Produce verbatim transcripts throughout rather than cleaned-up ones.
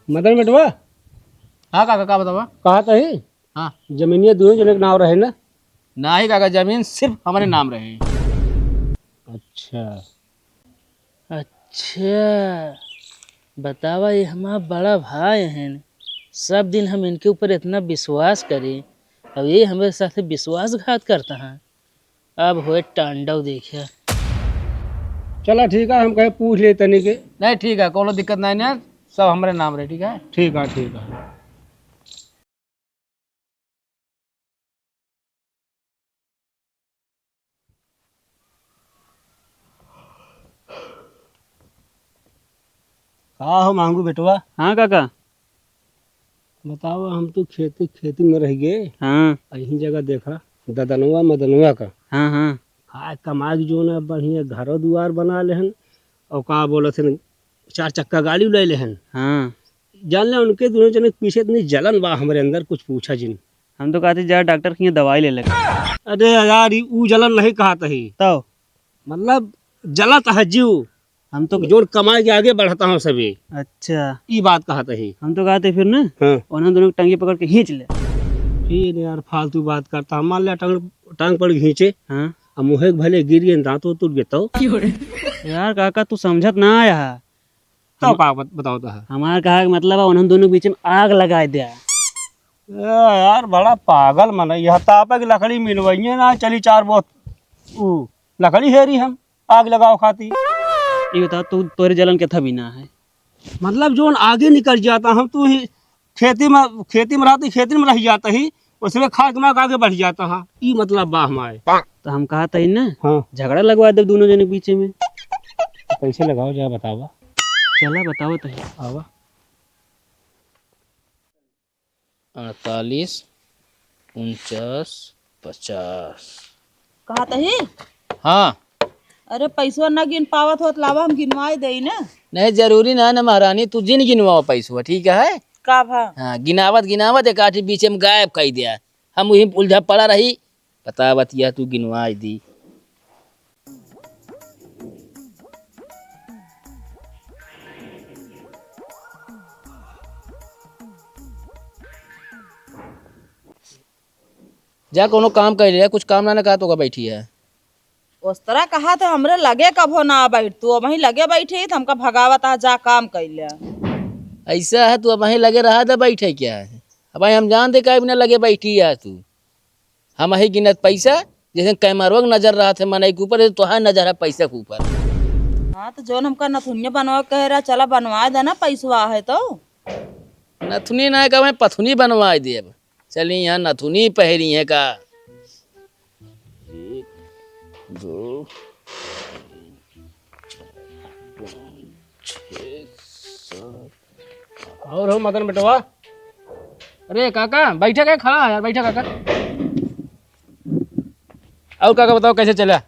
मदन बेटवा। हाँ काका, का बतावा? कहा तही? हाँ। जमीनिया दुनो जने के नाव रहे ना? नाही काका, जमीन सिर्फ हमरे नाम रहे। अच्छा। अच्छा, बतावा, ये हमार बड़ा भाई हैं, सब दिन हम इनके ऊपर इतना विश्वास करी, अब ये हमरे साथे विश्वासघात करता है। अब होए तांडव देखिया। चला ठीक है, हम कहे पूछ ले तनी के। नहीं ठीक है, कोनो दिक्कत नहीं ना, सब हमरे नाम रहे, ठीक है? ठीक है, ठीक है। का हो मांगू बेटवा? हाँ काका। बताओ, हम तो खेती, खेती में रह गए। हाँ। यही जगह देखा, ददनवा मदनवा का। हाँ, हाँ। खाए कमाए के जो ना बढ़िया घरो दुआर बना लेहन, और का बोलत हन, चार चक्का गाड़ी उड़ाई लेहन। हाँ। जान ले, उनके दुनो जने के पीछे इतनी जलन बा हमरे अंदर, कुछ पूछा जिन। हम तो कहते जा डॉक्टर के यहाँ दवाई ले ले। अरे यार, ई ऊ जलन नहीं कहत ही। तो? मतलब, जलत है जीव। हम तो जोन कमाए के आगे बढ़ता हूँ सभी। अच्छा। ई बात कहत ही। हम तो कहते फिर ना, हाँ। उन्हें दोनों की टंगी पकड़ के खींच ले। फिर यार, फालतू बात करता है। मान ले, टांग, टांग पड़ खींचे, हाँ। अब मुँहे के भले गिर गए, दांतों टूट गए तो? यार काका, तू समझत ना आया है। तो हम का बत-, बताओ तो है? हमार कहा कि मतलब है, उन्हन दोनों के बीच में आग लगाए द्या। ए यार, बड़ा पागल मन है। यह तापे की लकड़ी मिलवाइए ना, चली चार बहुत ऊ लकड़ी हेरी हम, आग लगाओ खाती। ये बताओ, तू, तोरे जलन के था भी ना है। मतलब, जोन आगे निकल जाता हम, तू ही खेती में, खेती में रहती, खेती में रह जाता ही, उसमें खाए के माग आगे बढ़ जाता है। ई मतलब बा हमारे। तो हम कहा तही ना, हाँ। झगड़ा लगवा दे दोनों जने के बीचे में। तो कैसे लगाओ, जा बतावा। चला, बताओ तही। आवा। अड़तालीस, उनचास, पचास। कहा तही? हाँ। अरे, पैसवा ना गिन पावत होत, लावा, हम गिनवाए देई ना। नहीं, जरूरी ना, ना महारानी, तू जिन गिनवाओ पैसवा, ठीक है? का भा? हाँ, गिनावत, गिनावत एक आठी बीचे में गायब कई दिया। हम वही उलझा पड़ा रही, बतावत यह तू गिनवाए दी। जा कोनो काम कर ले, कुछ काम ना, ना कहा तो का बैठी है। उस तरह कहा तो हमरे लगे कभो ना बैठ, तू अबहीं लगे बैठी तो हमका भगावत आ, जा काम कर ले। ऐसा है, तू अबहीं लगे रहा था, बैठे क्या है? अब हम जान दे का बिना लगे बैठी है तू। हम ही गिनत पैसा, जैसे कैमरवा के नजर रहत है मनई के ऊपर, जैसे तोहार नजर है पैसा के ऊपर। हाँ, तो जौन हमका नथुनिया बनवा के कहे रहा, चला बनवा देना, पैसवा है तो। नथुनी ना का, मैं पथुनी बनवा देब। चली यहाँ नथुनी पहरी है का? एक, दो, तीन, चार, पाँच, छः, सात, और हो मदन बेटवा? अरे काका, बैठा का खड़ा है यार, बैठा काका। और काका बताओ कैसे चला?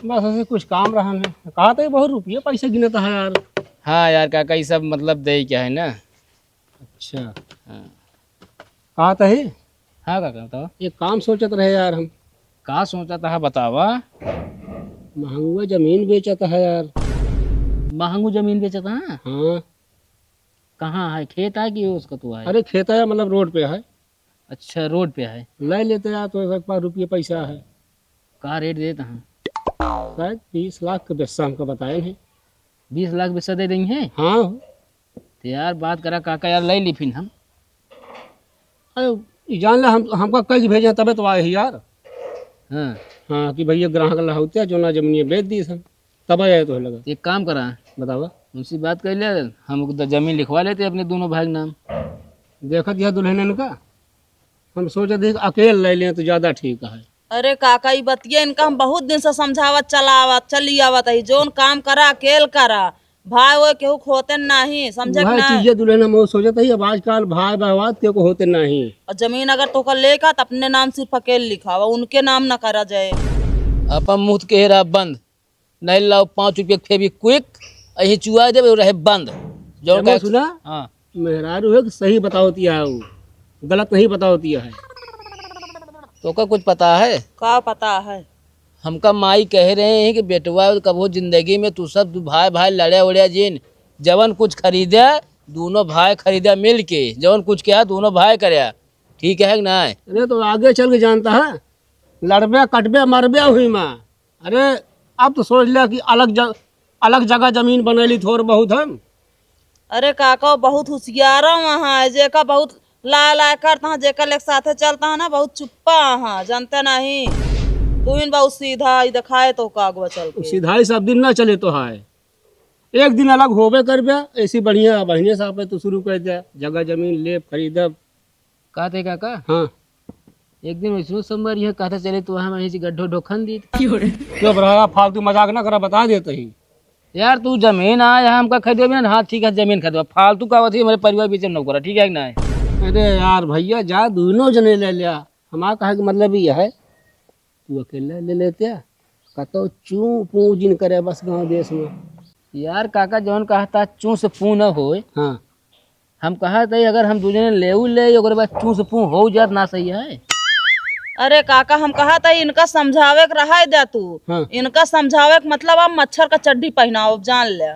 बस ऐसे कुछ काम रहा है। कहा था बहुत रुपये पैसे गिनता है यार। हाँ यार काका, ये सब मतलब दे क्या है ना। अच्छा। हाँ। कहा था ही? हाँ काका बताओ। एक काम सोचत रहे यार हम। का सोचत है बतावा? महंगुआ जमीन बेचत है यार। महंगू जमीन बेचत है? हाँ। कहाँ है, खेत है कि उसका तो है? अरे खेत है, मतलब रोड पे है। अच्छा, रोड पे है। ले लेते यार, तो एक पास रुपये पैसा है। का रेट देत हैं? शायद बीस लाख के बेस्सा हमका बताए हैं। बीस लाख बेस्सा दे देंगे? हाँ। तो यार बात करा काका यार, ले ली फिर हम। अरे, ई जान ले, हम, हमका कह के भेजे तबे तो आए ही यार। हाँ। हाँ, कि भैया ग्राहक लहौते जो ना जमीनिया बेच दी हम। तब आए तो लगा। एक काम करा। बतावा। उनसे बात कर ले, हम द-, जमीन लिखवा लेते अपने दोनों भाई के नाम। देखत यह दुल्हन इनका, हम सोचे देख अकेल ले लें तो ज्यादा ठीक है। अरे काका, ई बतिया इनका हम बहुत दिन से समझावत चलावत चली आवत है, जौन काम करा अकेल करा, भाई वो केहू खोते नहीं, समझे कि वह ना? चीजें दुल्हन हम वो सोचत है, अब आजकल भाई बहवाद के को होते नहीं। और जमीन अगर तोका लेका तो अपने नाम सिर्फ अकेल लिखावा, उनके नाम ना करा जाए। अपन मुफ्त के हेरा बंद। नहीं लाओ पाँच रुपये के Fevikwik, यही चुआ देबे, रहे बंद। जौन एमे का सुना? हाँ। मेहरारू है कि सही बतावतिया है, वो गलत नहीं बतावतिया है। तोका कुछ पता है? का पता है? हमका माई कह रहे हैं कि बेटवा कबो जिंदगी में तू सब दू भाई भाई लड़े उड़े जिन, जवन कुछ खरीदे दोनों भाई खरीदा मिल के, जौन कुछ कहा दोनों भाई करया, ठीक है कि नाहीं? अरे तो आगे चल के जानता है, लड़बे कटबे मरबे हुई माँ। अरे अब तो सोच लिया कि अलग जग-, अलग जगह जमीन बनैली थोड़ बहुत हम। अरे काका, बहुत हुसियारा वहाँ है, जेका बहुत लाय लाय करता है, जेका लेके साथे चलता है ना, बहुत चुप्पा है, जानते नहीं। तू इन बहुत सीधा ही दिखाए तो कागवा चल के। सीधा ही सब दिन ना चले तो है, एक दिन अलग होबे करबे। ऐसी बढ़िया बढ़िया साहब है, तू शुरू कर दे, जगह जमीन लेब खरीदब। का थे काका? हाँ। एक दिन वैसनो संबर यह कहता चले तो हम ऐसे गड्ढो ढोखन दी। क्यों बड़ा फालतू मजाक ना करा, बता देते ही। यार तू जमीन आ यहाँ हमका खरीदे बिना, हाँ ठीक है जमीन खरीदो, फालतू का होती है हमारे परिवार बीच में नौकरा, ठीक है कि नाहीं? अरे यार भैया जा दोनों जने ले लिया, हमारा कहे के मतलब ये है तू अकेले ले लेते, कतो चू पू जिन करे बस गाँव देश में। यार काका जौन कहता चू से पू न होए, हाँ। हम कहत हई, अगर हम दू जने लेऊ ले, ओकरे बाद चूस पू हो जात ना सही है। अरे काका, हम कहत हई, इनका समझावे के रहा दे तू। हाँ। इनका समझावे के मतलब, अब मच्छर का चड्ढी पहनाओ, जान ले।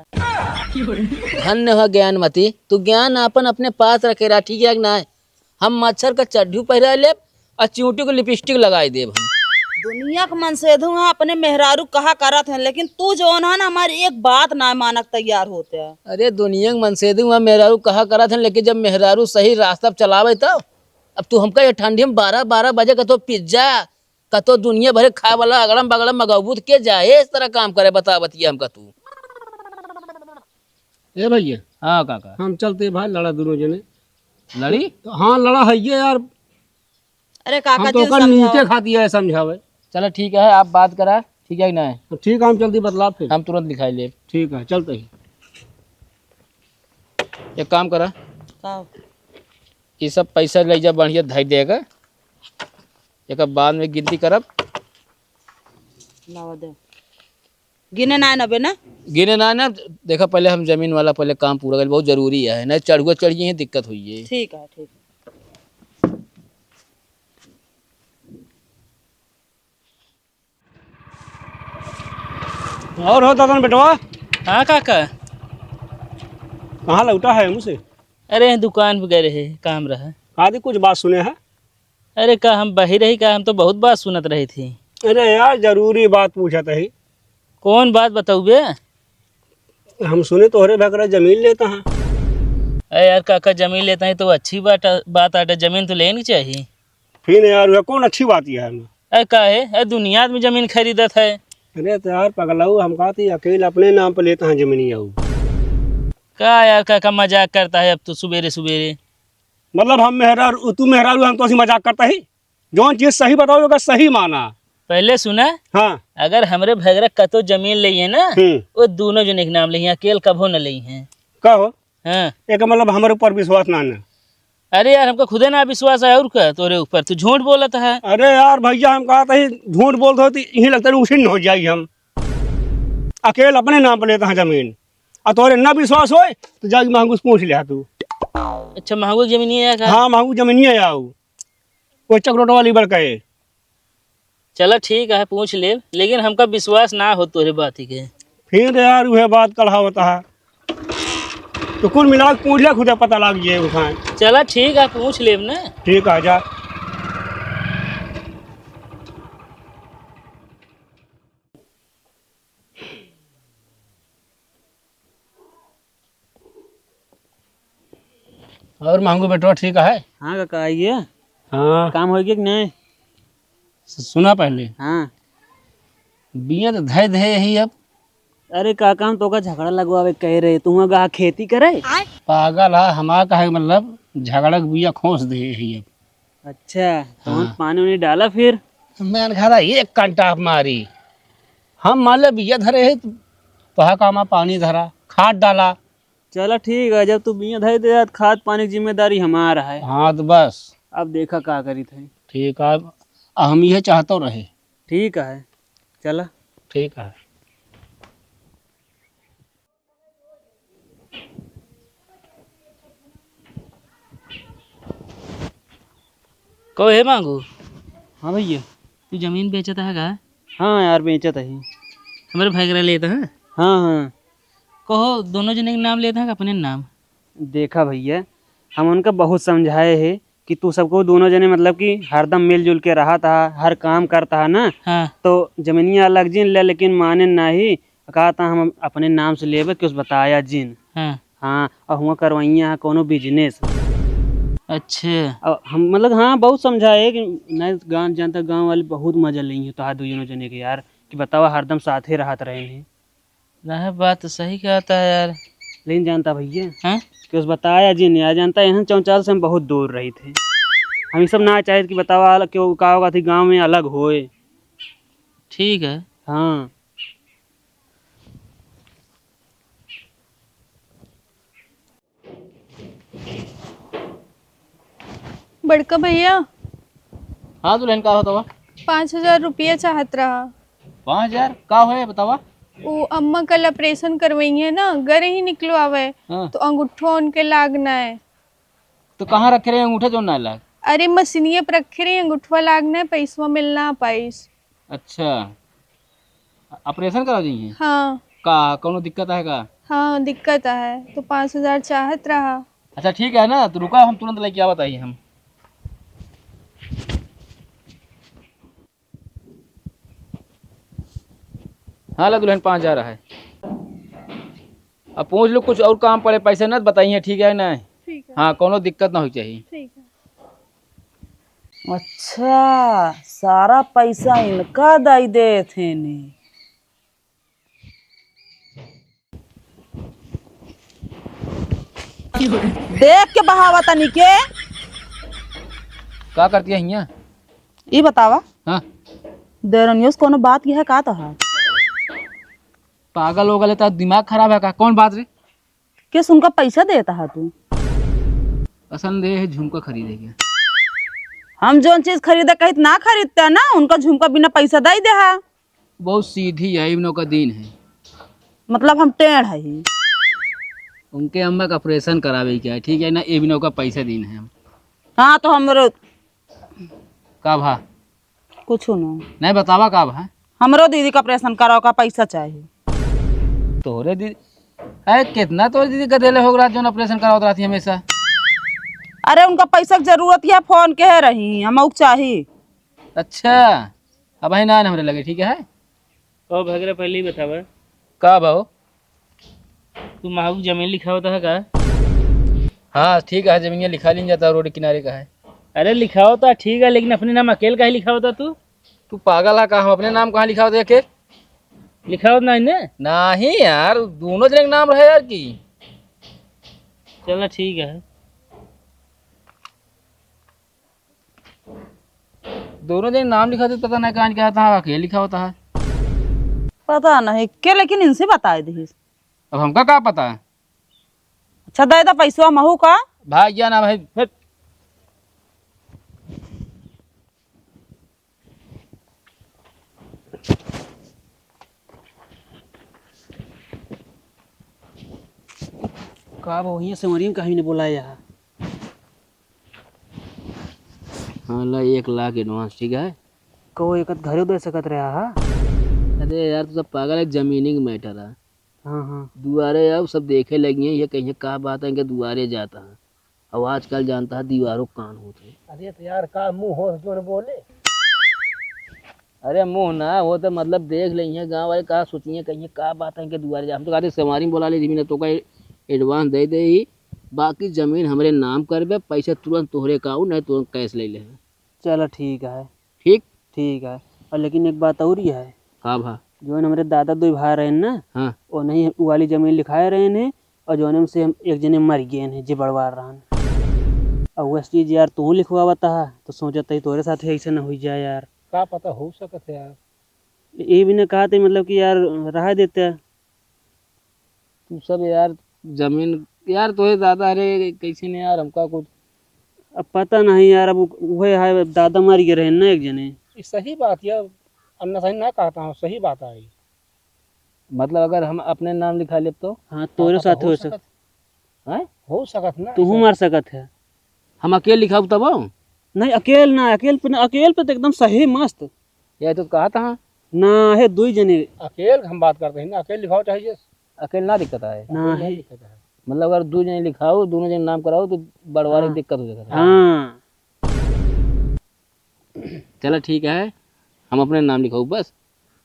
धन्य हो ज्ञानमती, तू ज्ञान आपन अपने पास रखे रहा, ठीक है कि नाहीं? हम मच्छर का चड्ढी पहिरा लेब, आ चिउँटी को लिपस्टिक लगाई देब हम। दुनिया के मनसेधु हैं, अपने मेहरारू कहा करत हैं, लेकिन तू जौन है ना, हमारी एक बात ना मानक तैयार होते हैं। अरे, दुनिया के मनसेधु हैं, मेहरारू कहा करत हैं, लेकिन जब मेहरारू सही रास्ता पे चलावे तब। अब तू हमका ये ठंडी में बारह बारह बजे कतो पिज्जा, कतो दुनिया भर के खाए वाला अगड़म बगड़म मगबूत के जाए, इस तरह काम करे, बता बतिया हमका तू। ए भैया। हाँ काका। हम चलते भाई, लड़ा दोनों जने। लड़ी? तो हाँ, लड़ा है ये यार। अरे काका हम तो जी ओकर समझाओ। नीचे खाती है समझावे। चलो ठीक है, आप बात करा, ठीक है कि नाहीं? तो ठीक है, हम जल्दी बतला फिर। हम तुरंत लिखाई लेब। ठीक है, चलते ही। एक काम करा। का? ये सब पैसा ले जा, बढ़िया धई देगा, एक बाद में गिनती करब। लावा दे। गिने ना नबे ना? गिने ना ना, देखा पहले हम जमीन वाला पहले काम पूरा कर, बहुत जरूरी है, नहीं चढ़ुआ चढ़िए ही दिक्कत हुई है। ठीक है, ठीक है। और हो दादन बेटवा? हाँ काका। कहाँ लौटा है मुझसे? अरे दुकान पे गए रहे, काम रहा। आदि कुछ बात सुने है? अरे का हम बही रही का, हम तो बहुत बात सुनत रही थी। अरे यार जरूरी बात पूछत ही। कौन बात बतौबे? हम सुने तोहरे भकरा जमीन लेता है। अरे यार काका जमीन लेता है तो अच्छी बात, बात आटे, जमीन तो लेनी चाहिए। फिर यार वह कौन अच्छी बात यह है? अरे का है, अरे दुनिया आदमी जमीन खरीदत है। अरे तो यार पगलाऊ हम कहा थी अकेले अपने नाम पर लेता है जमीन याऊ। का यार काका मजाक करता है अब तो सुबेरे सुबेरे। मतलब हम मेहरारू, तू मेहरारू हम तो ऐसी मजाक करता ही? जौन चीज सही बताओ, ओका सही माना। पहले सुना। हाँ। अगर हमरे भगरा कतो जमीन लेइहे ना, हम्म। वो दोनों जने के नाम लेइहे, अकेल कभो न लेइहे। का हो? हाँ। एक मतलब हमरे ऊपर विश्वास ना ना। अरे यार, हमका खुदे ना विश्वास है, और का तोरे ऊपर? तू झूठ बोलत है। अरे यार भैया, हम कहा था, झूठ बोलत हो तो यहीं लगता है, उसी न हो जाई हम। अकेल अपने नाम पर लेता है जमीन, और तोरे ना विश्वास होए तो जाके महंगू से पूछ लिया तू। अच्छा, महंगू जमीन ही है का? हाँ, महंगू जमीन ही है आओ। कोई चकरोट वाली बड़ कहे। चला ठीक है, पूछ लेब, लेकिन हमका विश्वास ना हो तोरे बात ही के। फिर यार उहे बात कढ़ावत है। तो कुल मिला के पूछ ले, खुदे पता लाग जाए उठाए। चला ठीक है, पूछ लेब ना। ठीक है, जा। और महंगू बेटवा ठीक है? हाँ काका, आइए। हाँ। काम हो गया कि नहीं? सु-, सुना पहले। हाँ। बिया तो धय धय ही अब। अरे काका, हम तोका झगड़ा लगवावे कह रहे, तू वहाँ गा खेती करे? पागल है, हमारा कहे मतलब झगड़ा के बिया खोस दे ही अब। अच्छा, तो हाँ। पानी उनी डाला फिर? मैं घरा एक कंटाप मारी, हम मान ले बिया धरे है, तो तोहा कामा पानी धरा, खाद डाला। चला ठीक है, जब तू बिया धरे दे, खाद पानी की जिम्मेदारी हमारा है। हाँ, तो बस। अब देखा का करी थे। ठीक है, अब हम यह चाहतो रहे। ठीक है, चला। ठीक है। कहो हे मांगू। हाँ भैया। तू जमीन बेचत है का? हाँ यार, बेचत है। हमारे भाई करा लेता है? हाँ, हाँ। कहो, दोनों जने के नाम लेता है कि अपने नाम? देखा भइया, हम उनका बहुत समझाए है कि तू सबको दोनों जने मतलब कि हरदम मिलजुल के रहत हा, हर काम करत हा ना, हाँ। तो जमीनिया अलग जिन ले, लेकिन माने नाही। कहत हा हम अपने नाम से लेबे, कुछ बताया जिन। हाँ। हाँ, और हुआ करवइया है कोनो business। अच्छा। और हम मतलब हाँ बहुत समझाए कि नहीं, गाँव जनता, गाँव वाले बहुत मजा लेइहैं तोहार दोनों जने के यार, कि बतावा हरदम साथे रहत रहे हैं। नहीं, बात तो सही कहता है यार। लेकिन जानता भइया, हाँ? कि उस बताया जिन यार, जानता है, एहन चौचाल से हम बहुत दूर रही थे। हम ये सब ना चाहे कि बतावा अलग क्यों का होगा थी गाँव में अलग होए। ठीक है। हाँ। बड़का भइया। हाँ दुल्हन, का होता हुआ? पाँच हजार रुपया चाहत रहा। पाँच हजार? का होए बतावा? उ अम्मा कल operation करवइहैं ना, गरे ही निकलवावे, हाँ। तो अंगूठवा उनके लाग ना है। तो कहाँ रखे रहे अंगूठा जो ना लाग? अरे मशीनिये पर रखे रहे, अंगूठवा लाग ना है, पैसवा मिल ना पाइस। अच्छा, operation करा दी है? हाँ। का कौनो दिक्कत है का? हाँ, दिक्कत है, तो पाँच हजार चाहत रहा। अच्छा ठीक है ना, तो रुका, हम तुरंत लेके आवत ही हम। हाँ ला दुल्हन, पाँच हजार है। अब पूछ लो, कुछ और काम पड़े, पैसे न बताइए, ठीक है ना? ठीक है। हाँ, कौनो दिक्कत ना हो चाहिए। ठीक है। अच्छा, सारा पैसा इनका दई देत है ने। देख के बहावा तनी के। का करती है हियाँ? ई बतावा। हाँ। देरनियों से कोनो बात की है का तोहार? पागल हो गले, तो दिमाग खराब है का? कौन बात रे? किस उनका पैसा देता है तू? पसंद है झुमका खरीदे के। हम जौन चीज खरीदे कहित ना खरीदते ना, उनका झुमका बिना पैसा दे दे है। बहुत सीधी है, इवनों का दिन है। मतलब हम टेढ़ है ही। उनके अम्मा का operation करावे के है, ठीक है ना, इवनों का पैसा दिन है हम। हाँ तो हमरो का भा? कुछ ना। नहीं बतावा का भा? हमरो दीदी का operation करावे का पैसा चाहिए। तोरे दीदी, अरे कितना तोरे दीदी का देले होग रहा जौन operation करावत रहती हमेशा? अरे उनका पैसा की जरूरत है, फोन के है रही, हम चाहिए। अच्छा, अब है ना हमरे लगे, ठीक है? ओ भगरे, पहले ही बतावा। का भाव? तू महू की जमीन लिखावत है का? हाँ, ठीक है, जमीनिया लिखा लीन जाता, रोड किनारे का है। अरे लिखावत है ठीक है, लेकिन अपने नाम अकेल काहे लिखावत है तू? तू पागल है का? हम अपने नाम कहाँ लिखावत है के? लिखावत नहीं ने? नहीं यार, दोनों जने के नाम रहे यार की। चलो ठीक है। दोनों जने नाम लिखा थे, पता नहीं कहाँ लिखा था, अकेले लिखा होता है। पता नहीं के, लेकिन इनसे बताए दीस। अब हमका का पता है? अच्छा, दे दे पैसवा महू का। भाग गया ना भाई, हट। का बा, वहीं से मरियम कहीं ने बोलाया है? हाँ, ला एक लाख advance, ठीक है? को एक घरे दे सकत रहा हा? अरे यार, तू सब पागल है, जमीनी के matter है। हाँ, हाँ। दुआरे आओ, सब देखे लगी हैं, ये कहीं का बात है कि दुआरे जाता है। अब आजकल जानता है, दीवारों कान होत है। अरे तो यार, का मुँह हो जो न बोले? अरे मुँह ना हो तो मतलब देख लेइहे, गाँव वाले का सोचिए, कहिए का बात है इनके दुआरे जा। हम तो कहते संवारी में बोला ले, जमीन तो का advance दे दे ही, बाकी जमीन हमरे नाम करबे, पैसा तुरंत तोहरे का आऊ, नहीं तुरंत cash ले ले। चलो ठीक है। ठीक? ठीक है। और लेकिन एक बात और ही है। का भा? जौन हमरे दादा दो भाई रहन ना, हाँ। वो नहीं उ वाली जमीन लिखाए रहन है, और जौने में से हम एक जने मर गए हैं, जे बड़वार रहन। और वह चीज यार तू लिखवावता है, तो सोचत ही तोरे साथ ऐसे ना हुई जाए यार। का पता हो सकत है यार। ये भी ना कहते मतलब कि यार रहा देते। तू सब यार जमीन यार तोहे ज्यादा, अरे कैसे नहीं यार हमका कुछ। अब पता नहीं यार, अब उ-, उहे है, दादा मर गए रहे ना एक जने। ये सही बात यार, अन्ना सही ना कहता हूँ, सही बात आई। मतलब अगर हम अपने नाम लिखा लेब तो? हाँ, तोरे हाँ, साथ तो हो हो सक-, सकत। हैं? हो सकत ना, तू ऐसा। मर सकत है। हम अकेल लिखाऊ तब? नहीं, अकेल ना, अकेल पे, अकेल पे तो एकदम सही मस्त। यह तो कहा था। ना है, दुई जने। अकेल हम बात करते हैं ना, अकेल लिखाओ चाहे जे। अकेल ना दिक्कत आए। ना अकेल ना है। दिक्कत है। मतलब अगर दू जने लिखाओ, दोनों जने नाम कराओ तो बंटवारे हाँ। दिक्कत हो जाता है। हाँ। चला ठीक है, हम अपने नाम लिखाओ बस।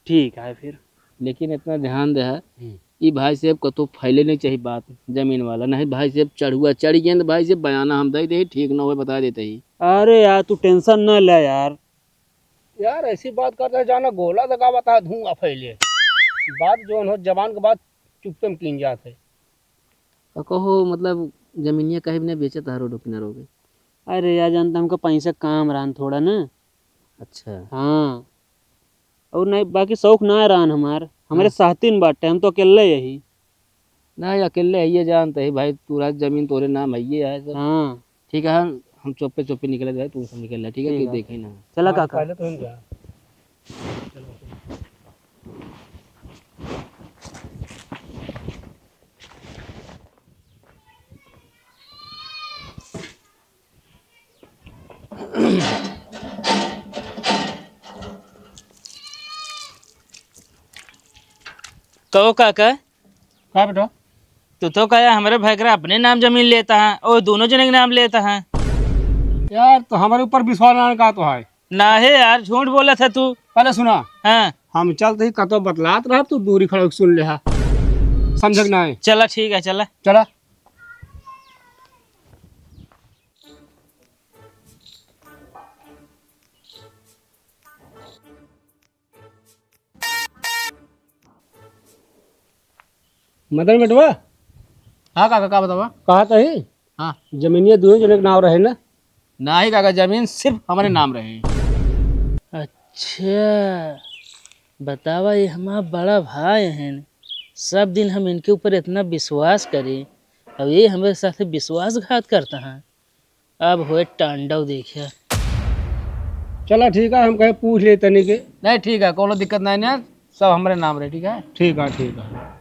ठीक है फिर। लेकिन इतना ध्यान दे है, हम्म। ई भाई साहब कतो फैले नहीं चाहिए बात जमीन वाला, नहीं भाई साहब चढ़ुआ चढ़ गए तो भाई साहब बयाना हम दे दे, ठीक ना होए बता देते ही। अरे यार तू tension ना ले यार। यार ऐसी बात करता है जाना गोला दगावत है, धुआं फैले। बात जौन हो जबान के बात चुप्पे में कीन जात है। तो कहो मतलब जमीनिया कहीं भी नहीं बेचत है रोडो किनारो पे? अरे यार जानता हमका पैसा काम रहन थोड़ा ना। अच्छा। हाँ। और नहीं बाकी शौक ना रहन हमार, हमरे हाँ। साहतिन बाटे, हम तो अकेले यही। नहीं अकेले है ये जानते ही भाई, पूरा जमीन तोरे नाम है ये है सब। हाँ। ठीक है, हम, हम चुप्पे चुप्पे निकले भाई, तू सब निकल ले, ठीक है, ठीक कि है। देखे ना। चला हाँ, काका। पहले तो हम जा। कहो काका। का बेटा? तू तो कहा हमरे भाई करा अपने नाम जमीन लेता है और दोनों जने के नाम लेता है। यार, तो हमारे ऊपर विश्वास ना का तो है। ना है यार, झूठ बोला था तू। पहले सुना। हाँ। हम चलते ही कतो बतलात रहा, तू दूरी खड़ा होके सुन ले हा। समझ के ना है? चला ठीक है, चला। चला। मदन बेटवा। हाँ काका, का बतावा? कहा तही? हाँ। जमीनिया दुनो जने के नाव रहे ना? नाही काका, जमीन सिर्फ हमरे नाम रहे। अच्छा, बतावा, ये हमार बड़ा भाई हैं, सब दिन हम इनके ऊपर इतना विश्वास करी, अब ये हमरे साथे विश्वासघात करता है। अब होए तांडव देखिया। चला ठीक है, हम कहे पूछ ले तनी के। नहीं ठीक है, कोनो दिक्कत नहीं ना, सब हमरे नाम रहे, ठीक है? ठीक है, ठीक है।